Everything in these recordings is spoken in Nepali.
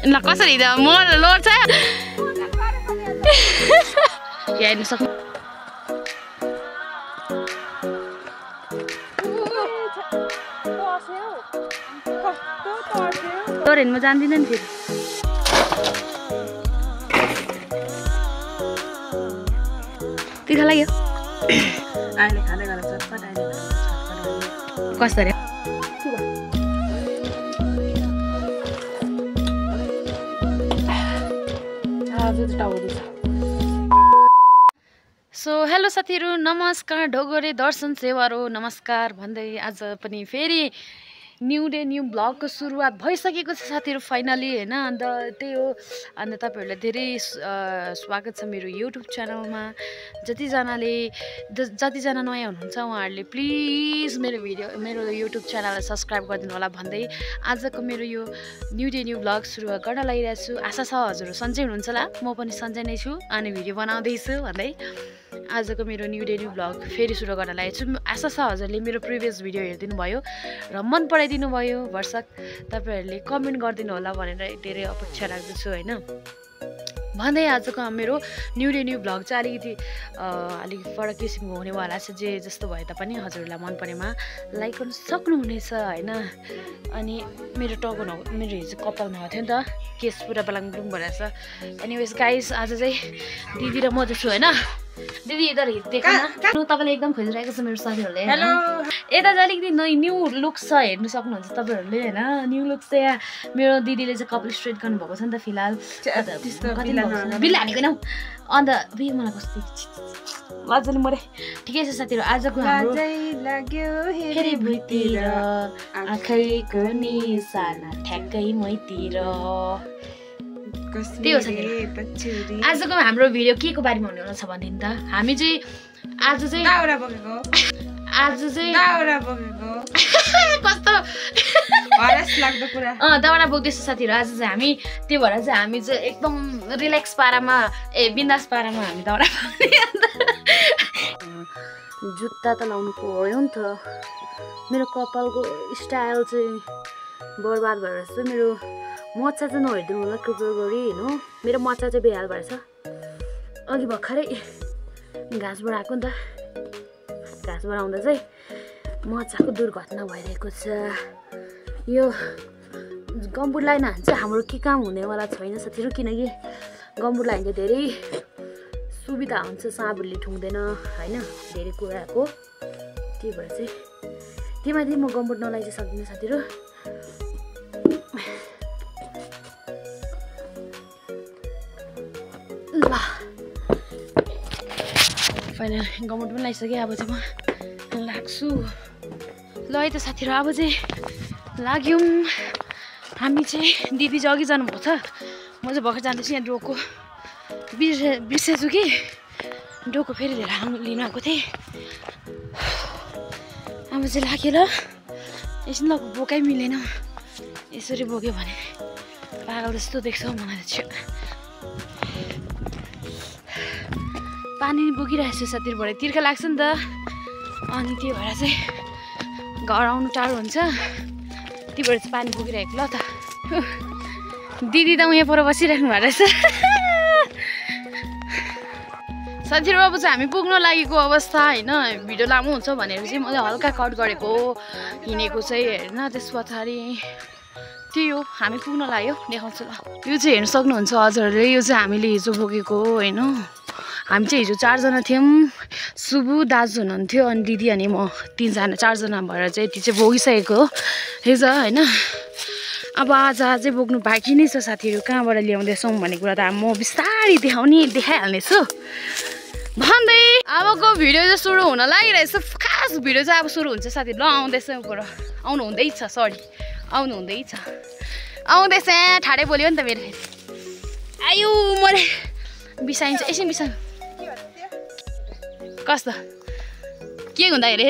ल कसरी त म लोड्छ हेर्नु सक्नु म जान्दिनँ नि फेरि तिर्खा लाग्यो अहिले खाँदै गरेर चटपट अहिले कसरी सो हेलो साथीहरू नमस्कार ढोगरे दर्शन सेवारो नमस्कार भन्दै आज पनि फेरि न्यू डे न्यू ब्लगको सुरुवात भइसकेको छ साथीहरू फाइनली हैन अन्त त्यही हो अन्त तपाईहरुलाई धेरै स्वागत छ मेरो युट्युब च्यानलमा जतिजना नयाँ हुनुहुन्छ उहाँहरूले प्लिज मेरो युट्युब च्यानललाई सब्स्क्राइब गरिदिनु होला भन्दै आजको मेरो यो न्यू डे न्यू ब्लग सुरुवात गर्न लागिरहेको छु आशा छ हजुरहरू सन्चै हुनुहुन्छ होला म पनि सन्चै नै छु अनि भिडियो बनाउँदैछु भन्दै आजको मेरो न्यू डे न्यू ब्लग फेरि सुरु गर्न लागेको छु आशा छ हजुरले मेरो प्रिभियस भिडियो हेरिदिनु भयो र मन पराइदिनु भयो भर्सक तपाईहरुले कमेन्ट गरिदिनु होला भनेर धेरै अपेक्षा राख्दछु हैन भन्दै आजको मेरो न्यू डे न्यू ब्लग चाहिँ अलिक फरक किसिमको हुनेवाला छ जे जस्तो भए तापनि हजुरहरूलाई मन परेमा लाइक गर्न सक्नुहुनेछ हैन अनि मेरो टाउको मेरो हिजो कपाल भएको थियो नि त केस पुरा बलाङ बुलुङ भइरहेछ एनिवेज गाइस आज चाहिँ दिदी र म चाहिँ छु हैन दिदी यता देख्नु तपाईले एकदम खोजिरहेको छ मेरो साथीहरुले हेलो यता चाहिँ अलिकति न्यू लुक छ हेर्नु सक्नुहुन्छ तपाईहरुले हैन न्यू लुक चाहिँ मेरो दिदीले चाहिँ कपाल स्ट्रेट गर्नु भएको छ नि त फिलहाल बिल हानेको नौ अन्त बिल मलाई कस्तो मजाले मरे ठिकै छ साथीहरु आजको हाम्रो लाग्यो हेरे भुइँतिर आँखैको निशाना ठ्याक्कै मैतिर आजको हाम्रो भिडियो के को बारेमा हुनेवाला छ भन्दिन त हामी चाहिँ आज चाहिँ दाउरा बोकेको कस्तो हरस लाग्दो कुरा दाउरा बोक्दैछ साथीहरु आज चाहिँ हामी त्यो भएर चाहिँ हामी चाहिँ एकदम रिल्याक्स पारामा बिन्दास पारामा हामी दाउरा जुत्ता त लाउनु पर्यो नि त मेरो कपालको स्टाइल चाहिँ बर्बाद भएर चाहिँ मेरो मच्चा चाहिँ नहेरिदिनु होला कृपया गरी हेर्नु मेरो मच्चा चाहिँ बेहाल भएछ अघि भर्खरै घाँसबाट आएको नि त घाँसबाट आउँदा चाहिँ मच्चाको दुर्घटना भइरहेको छ यो गम्बुट लाइन हान्छ हाम्रो के काम हुनेवाला छैन साथीहरू किनकि गम्बुट लाइन चाहिँ धेरै सुविधा हुन्छ साँबुरले ठुङ्दैन होइन धेरै कुराको त्यही भएर चाहिँ त्यहीमाथि म गम्बुट नलाइ चाहिँ सक्दिनँ साथीहरू ल फाइनल गम्बुट पनि लगाइसकेँ अब चाहिँ म लाग्छु ल है त साथीहरू अब चाहिँ लाग्यौँ हामी चाहिँ दिदी चाहिँ अघि जानुभएको छ म चाहिँ भर्खर जाँदैछु यहाँ डोको बिर्सेछु कि डोको फेरि लिएर लिनु आएको थिएँ अब चाहिँ लाग्यो ल यसो ल बोकै मिलेन यसरी बोक्यो भने पागल जस्तो देख्छ मलाई चाहिँ पानी बोकिरहेको छु साथीहरू भरे तिर्खा लाग्छ नि त अनि त्यो भएर चाहिँ घर आउनु टाढो हुन्छ त्यही भएर चाहिँ पानी बोकिरहेको ल त दिदी त यहाँ पर बसिराख्नु भएको रहेछ साथीहरू अब चाहिँ हामी पुग्न लागेको अवस्था होइन भिडियो लामो हुन्छ भनेर चाहिँ मैले हल्का कट गरेको हिँडेको चाहिँ होइन त्यस पछाडि त्यही हो हामी पुग्न लाग्यो देखाउँछु ल यो चाहिँ हेर्नु सक्नुहुन्छ हजुरहरूले यो चाहिँ हामीले हिजो बोकेको होइन हामी चाहिँ हिजो 4 जना थियौँ सुबु दाजु हुनुहुन्थ्यो अनि दिदी अनि म 4 जना भएर चाहिँ यति चाहिँ बोकिसकेको हो हिजो होइन अब आज चाहिँ बोक्नु बाँकी नै छ साथीहरू कहाँबाट ल्याउँदैछौँ भन्ने कुरा त म बिस्तारै देखाइहाल्नेछु भन्दै अबको भिडियो चाहिँ सुरु हुन लागिरहेछ खास भिडियो चाहिँ अब सुरु हुन्छ साथीहरू ल आउँदैछ ऊपर आउनु हुँदैछ सरी आउनु हुँदैछ आउँदैछ ठाडै बोल्यो नि त मेरो आयु मैले बिसाइन्छ एकछिन बिसाइ कस्तो के हुँदाखेरि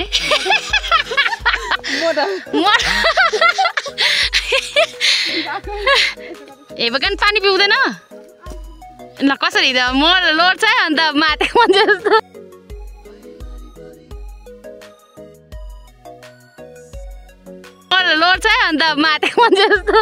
ए बगान पानी पिउँदैन ल कसरी त म लोड्छ अन्त माथि मान्छे जस्तो लोड्छ अन्त माथि मान्छे जस्तो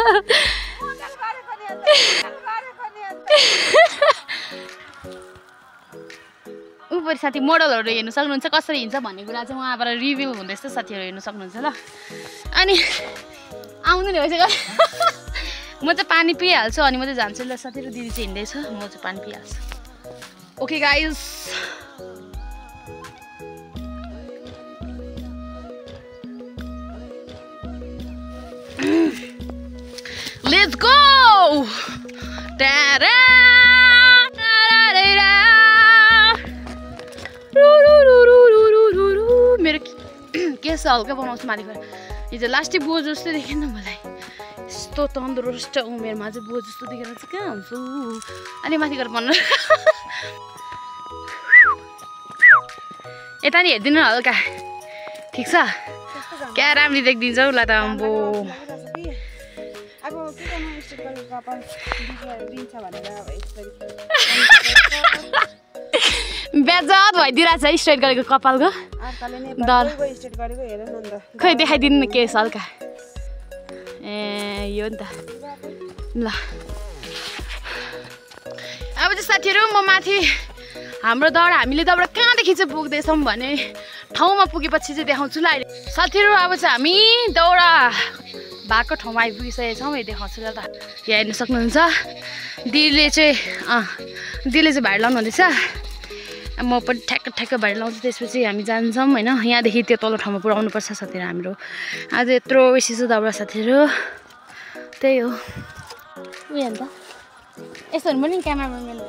वरिपरि साथी मोडलहरू हेर्नु सक्नुहुन्छ कसरी हिँड्छ भन्ने कुरा चाहिँ उहाँबाट रिभ्यू हुँदैछ साथीहरू हेर्नु सक्नुहुन्छ ल अनि आउनु नि भइसक्यो म चाहिँ पानी पिइहाल्छु अनि म चाहिँ जान्छु ल साथीहरू दिदी चाहिँ हिँड्दैछ म चाहिँ पानी पिइहाल्छु okay guys Let's go! Da-da! Da-da-da-da! मेरो केस हल्का बनाउँछु माथि गएर हिजो लास्टै बोझ जस्तो देखेन मलाई यस्तो तन्दुरुस्त उमेरमा चाहिँ बोझ जस्तो देखेर चाहिँ कहाँ हुन्छु अनि माथि गएर भन्नु यता नि हेरिदिनु हल्का ठिक छ क्या राम्ररी देख्दिन्छ उसलाई त अम्बो बेजत भइदिरहेछ स्ट्रेट गरेको कपालको खै देखाइदिनु न केस हल्का ए यो नि त ल अब चाहिँ साथीहरू म माथि हाम्रो दौड हामीले दौड कहाँदेखि चाहिँ पुग्दैछौँ भने ठाउँमा पुगेपछि चाहिँ देखाउँछु ल अहिले साथीहरू अब चाहिँ हामी दौडा भएको ठाउँमा आइपुगिसकेको छौँ है देखाउँछु ल त यहाँ हेर्नु सक्नुहुन्छ दिदीले चाहिँ भाइर लाउनु हुँदैछ म पनि ठ्याक्क भाइर लाउँछु त्यसपछि हामी जान्छौँ होइन यहाँदेखि त्यो तल्लो ठाउँमा पुऱ्याउनु पर्छ साथीहरू हाम्रो आज यत्रो बेसी छ दौडा साथीहरू त्यही हो उयो अन्त यस्तो हुनु पनि क्यामेराम्यान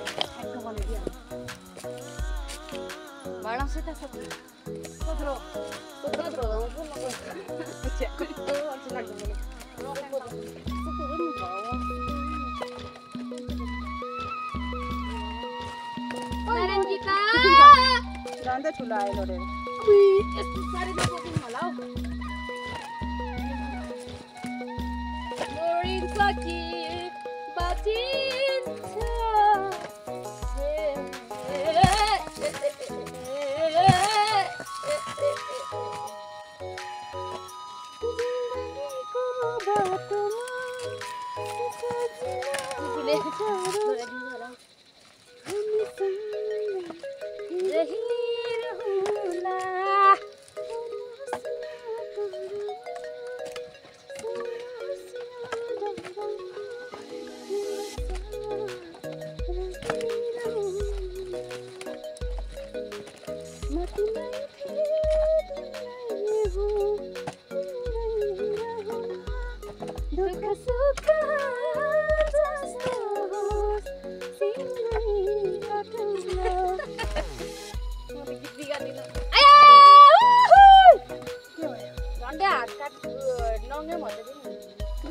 जाँदै ठुलो आयो लोडेर यस्तो साह्रै नबोकिनु होला हौ लोडिन्छ कि बाँचिन्छ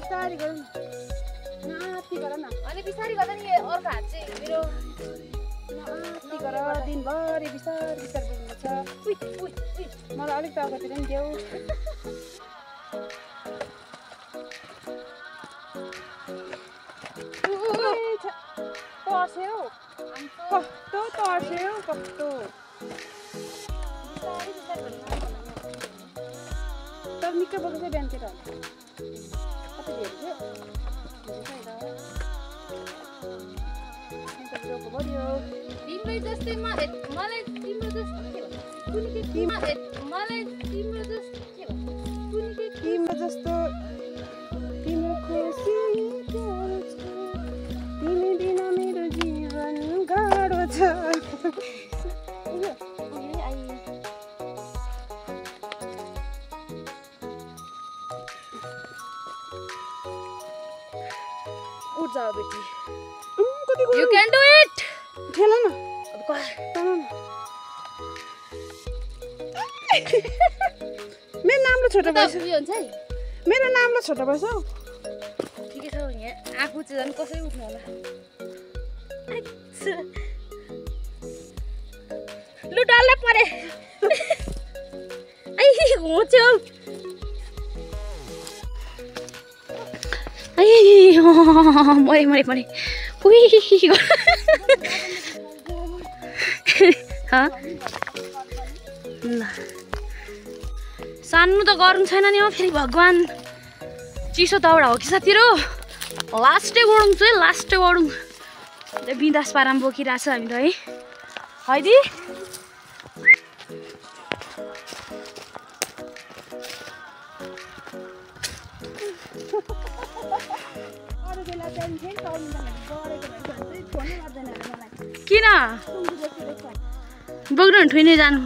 बिस्तारै गर न नाति गर न अनि बिस्तारै गर्दा नि अर्को हात चाहिँ मेरो नाति गर दिनभरि बिस्तारै बिस्तारै बोल्नुपर्छ मलाई अलिक त अगातिर नि देऊ तर्स्यो कस्तो तर्स्यो कस्तो तर निकै बोकेको चाहिँ बिहानतिर कति धेरै थियो तिम्रो जस्तै मलाई तिम्रो जस्तो मलाई तिम्रो जस्तो तिम्रो खुसी तिमी बिना मेरो जीवन गाह्रो छ उठ जाओ बेटी You can do it. ठेला न मेरो नामले छोटो भएछ मेरो नामले छोटो भएछ ठिकै छ यहाँ आफू चाहिँ झन् कसै उठ्नु होला लु डल्लै परे घुच्यो मरे मरे मरे ल सान्नु त गर्नु छैन नि हो फेरि भगवान् चिसो दौडा हो कि साथीहरू लास्टै गरौँ चाहिँ लास्टै गरौँ बिन्दास पारामा बोकिरहेको छ हामी त है दी किन बोक्नु ठुइने जानु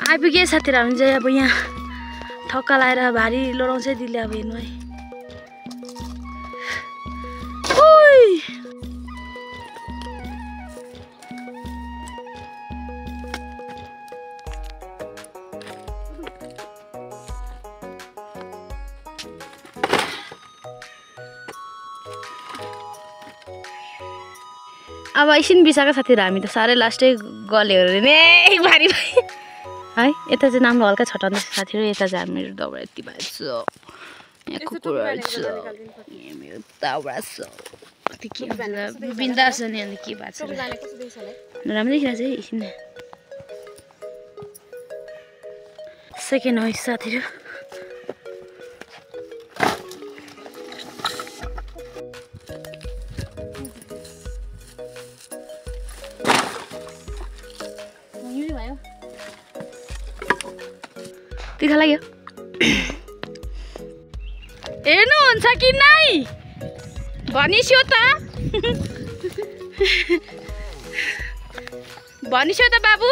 आइपुगे साथीहरु हामी चाहिँ अब यहाँ ठक्का लाएर भारी लडाउँछ दिले अब हेर्नु है अब एकछिन बिसाएको साथीहरु हामी त साह्रै लास्टै गल्यो अरे भारी है यता चाहिँ नामले हल्का छटाउँदैछ साथीहरु यता चाहिँ हामीहरू दाउरा यति भएको छ यहाँ कुकुरहरू छ मेरो दाउरा छ कति के बिन्दा छ नि अन्त के भएको छ राम्रो देखिरहेको छ है एकछिन सेकेन्ड हो साथीहरु तिखा लाग्यो हेर्नुहुन्छ कि नै भनिस्यो त भनिस्यो त बाबु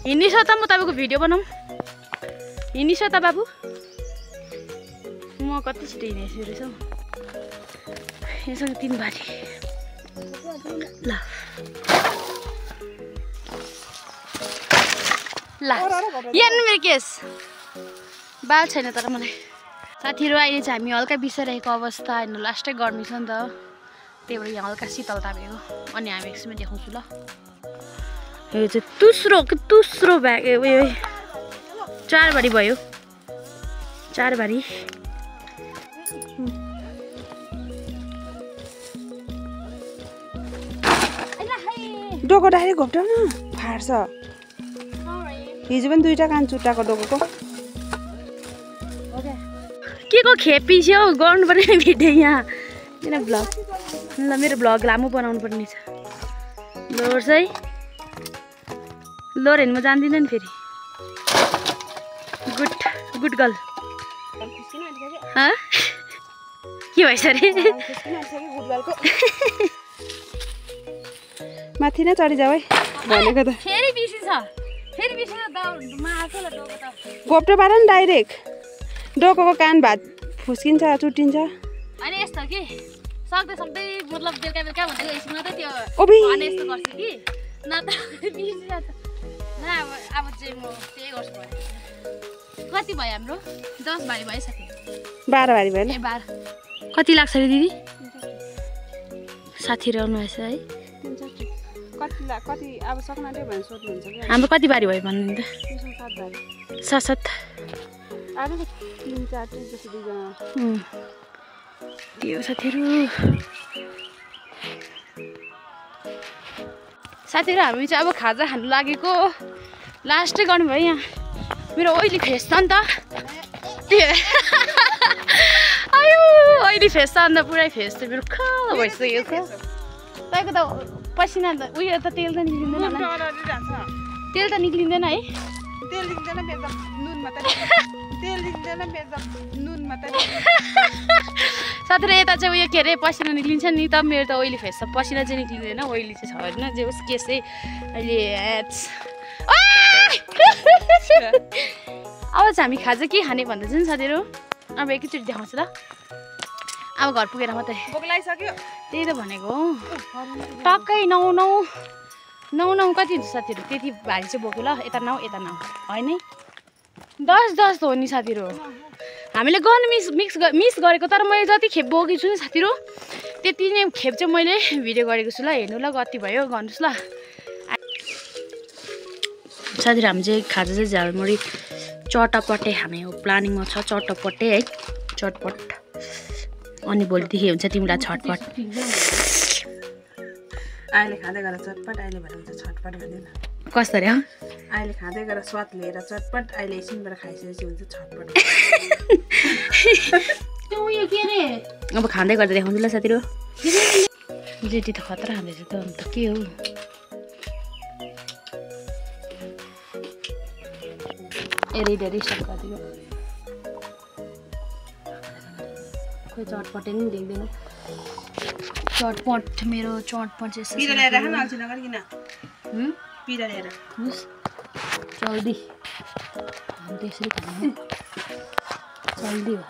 हिँडिसो त म तपाईँको भिडियो बनाऊँ हिँडिसो त बाबु म कति छिटो हिँडेछु रहेछ हौ यससँग 3 बारी ल यहाँ मेरो केस बाल छैन तर मलाई साथीहरु अहिले चाहिँ हामी हल्का बिसाइरहेको अवस्था होइन लास्टै गर्मी छ नि त त्यही भएर यहाँ हल्का शीतल तापेको अनि हामी एकछिनमा देखाउँछु ल यो चाहिँ तुस्रो ब्याग उयो 4 बारी भयो 4 बारी डोको डाइरेक्ट घोप्टाउन फाट्छ हिजो पनि 2टा कान चुट्टाको डोकोको के को खेपी छ हौ गर्नु पर्ने भिडियो यहाँ किन ब्लग ल मेरो ब्लग लामो बनाउनु पर्ने छ लोर चाहिँ लोर हेर्नु म जान्दिनँ नि फेरि गुड गर्ल के भएछ अरे माथि नै चढी जाऊ है भनेको त फेरि बिसी छ फेरि बिसी त मार्छ ल डोको त घोप्टो पार नि डाइरेक्ट डोकोको कान भात फुस्किन्छ चुट्टिन्छ अनि यस्तो के सक्दै मतलब बेलुका भनेको यसमा त त्यो ओबी भने यस्तो गर्छु कि न त बिसी जान्छ न अब चाहिँ म त्यही गर्छु भने कति भयो हाम्रो 10 बारी भयो साथी 12 बारी भयो ए 12 कति लाग्छ रे दिदी साथी रहनु भएछ है कति अब सक्न आँट्यो भने सोध्नुहुन्छ कि हाम्रो कति बारी भयो भन्नु नि त 7 बारी 7 आरो 3-4 जस्तो दुईजना त्यो साथीहरु हामी चाहिँ अब खाजा खानु लागेको लास्टै गर्नु भयो यहाँ मेरो ओइली फेस छ नि त आयो ओइली फेस छ नि त पुरै फेस चाहिँ मेरो कालो भइसकेको छ तपाईको त पसिना त उयो त तेल त निक्लिँदैन तेल त निक्लिँदैन है तेल निक्लिँदैन बेजा नुन मात्रै तेल निक्लिँदैन बेजा नुन मात्रै साथीहरु यता चाहिँ उयो के अरे पसिना निक्लिन्छ नि त मेरो त ओइली फेस छ पसिना चाहिँ निक्लिँदैन ओइली चाहिँ छ होइन जे होस् केस चाहिँ अहिले अब चाहिँ हामी खाजा के खाने भन्दा चाहिँ साथीहरु अब एकैचोटि देखाउँछु ल अब घर पुगेर मात्रै भोक लागिसक्यो त्यही त भनेको टक्कै 9 कति हुन्छ साथीहरु त्यति भारी चाहिँ बोक्यो ल यता 9 होइन है 10 हो नि साथीहरु हामीले गर्नु मिस गरेको तर मैले जति खेप बोकेको छु नि साथीहरु त्यति नै खेप चाहिँ मैले भिडियो गरेको छु ल हेर्नु ल कति भयो गर्नुस् ल साथीहरु हामी चाहिँ खाजा चाहिँ झालमुरी चटपटे खाने हो प्लानिङमा छ चटपटे है चटपट अनि भोलिदेखि हुन्छ तिमीलाई छटपट अहिले खाँदै गरेर चटपट अहिले भने हुन्छ छटपट भन्दैन कसरी हो अहिले खाँदै गरेर स्वाद लिएर चटपट अहिले एकछिनबाट खाइसकेपछि हुन्छ छटपट त्यो उयो के रे अब खाँदै गर्दा देखाउँछु ल साथीहरु जेटी त खतरा खाँदैछ त अन्त के हो धेरै स्टार्ट गरिदियो खोइ चटपटे नि देख्दैन चटपट मेरो चटपट चाहिँ पिरा ल्याएर राख्न अल्छी नगरिकिन पिरा ल्याएर जल्दी त्यसरी खानु जल्दी हो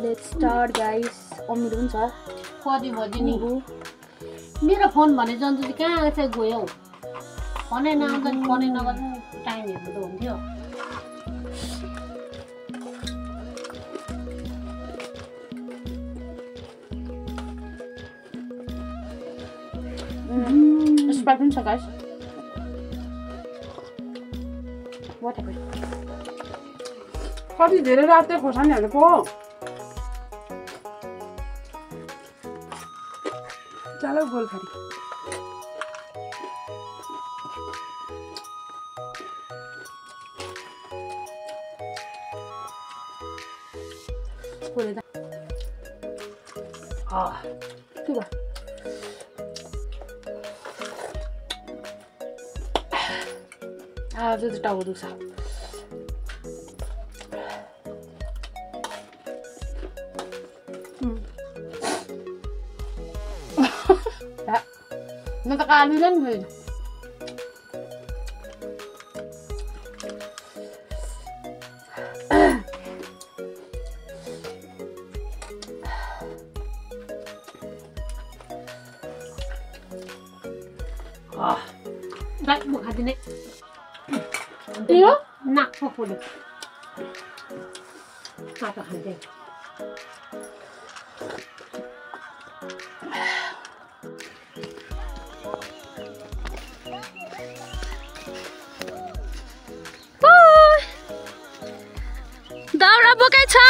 लेट्स स्टार्ट गाइस अमिलो पनि छ कति बजी नि मेरो फोन भने जन्त कहाँ चाहिँ गयो फनै नआउँदा फनै नगर्नु टाइम हेर्नु त हुन्थ्यो स्प्राइट पनि छ गाइस व्हाट ह्यापन कति धेरै रातै खोर्सानीहरू पो चलो गोल खारी पुरै के भयो आज चाहिँ टाउको दुख्छ म त कालुले नि फेरि म खाँदिने नाक पक्ने काटा खाँदै दाउरा बोकाइ छौ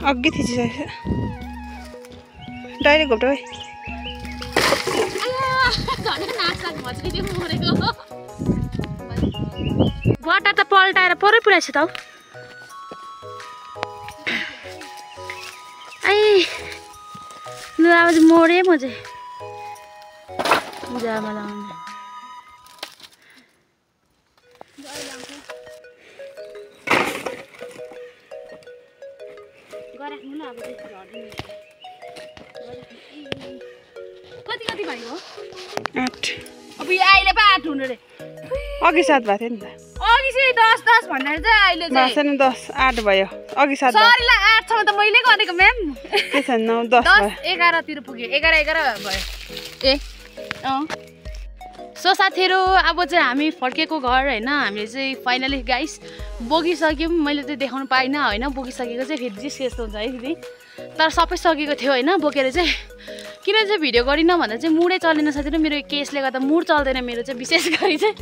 अघि थिचिसकेको डाइरेक्ट घोप्टो है गटा त पल्टाएर परै पुऱ्याएछ त आई ल अब चाहिँ मोडे म चाहिँ जामा लाउने कति भयो 8 अब यो अहिले पो 8 हुनु रे अघि 7 भएको थियो नि त अघि चाहिँ 10 भनेर चाहिँ अहिले चाहिँ मासेन 10 8 भयो अघि 7 सरी ल 8 सम्म त मैले गरेको म्याम के छ 9 10 भयो 11 तिर पुग्यो 11 भयो ए सो साथीहरू अब चाहिँ हामी फर्केको घर होइन हामीले चाहिँ फाइनली गाइस बोकिसक्यौँ मैले चाहिँ देखाउनु पाइनँ होइन बोकिसकेको चाहिँ फेरि जिस यस्तो हुन्छ है दिदी तर सबै सकेको थियो होइन बोकेर चाहिँ किन चाहिँ भिडियो गरिनँ भन्दा चाहिँ मुडै चलेन साथीहरू मेरो केसले गर्दा मुड चल्दैन मेरो चाहिँ विशेष गरी चाहिँ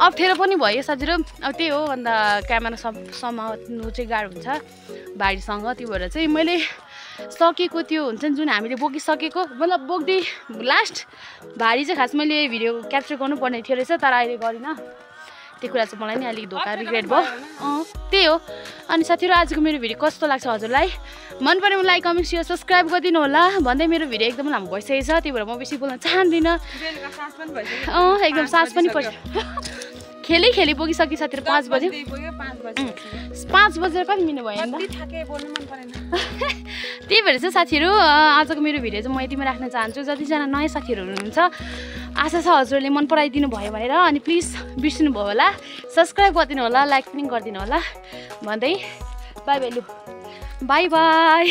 अप्ठ्यारो पनि भयो साथीहरू अब त्यही हो अन्त क्यामेरा समाउनु चाहिँ गाह्रो हुन्छ भाइसँग त्यो भएर चाहिँ मैले सकेको त्यो हुन्छ नि जुन हामीले बोकिसकेको मतलब बोक्दै लास्ट भारी चाहिँ खास मैले भिडियो क्याप्चर गर्नुपर्ने थियो रहेछ तर अहिले गरिनँ त्यो कुरा चाहिँ मलाई नि अलिक धोका रिग्रेट भयो त्यही हो अनि साथीहरू आजको मेरो भिडियो कस्तो लाग्छ हजुरलाई मन पऱ्यो लाइक कमेन्ट सेयर सब्सक्राइब गरिदिनु होला भन्दै मेरो भिडियो एकदम लामो भइसकेको छ त्यही भएर म बेसी बोल्न चाहदिनँ एकदम सास पनि पर्छ खेली बोकिसके साथीहरू 5 बज्यो 5 बजेर पनि मिल्नु भयो नि त्यही भएर चाहिँ साथीहरू आजको मेरो भिडियो चाहिँ म यतिमा राख्न चाहन्छु जतिजना नयाँ साथीहरू हुनुहुन्छ आशा छ हजुरले मन पराइदिनु भयो भनेर अनि प्लिज बिर्सिनु भयो होला सब्सक्राइब गरिदिनु होला लाइक पनि गरिदिनु होला भन्दै बाई बाई लु बाई बाई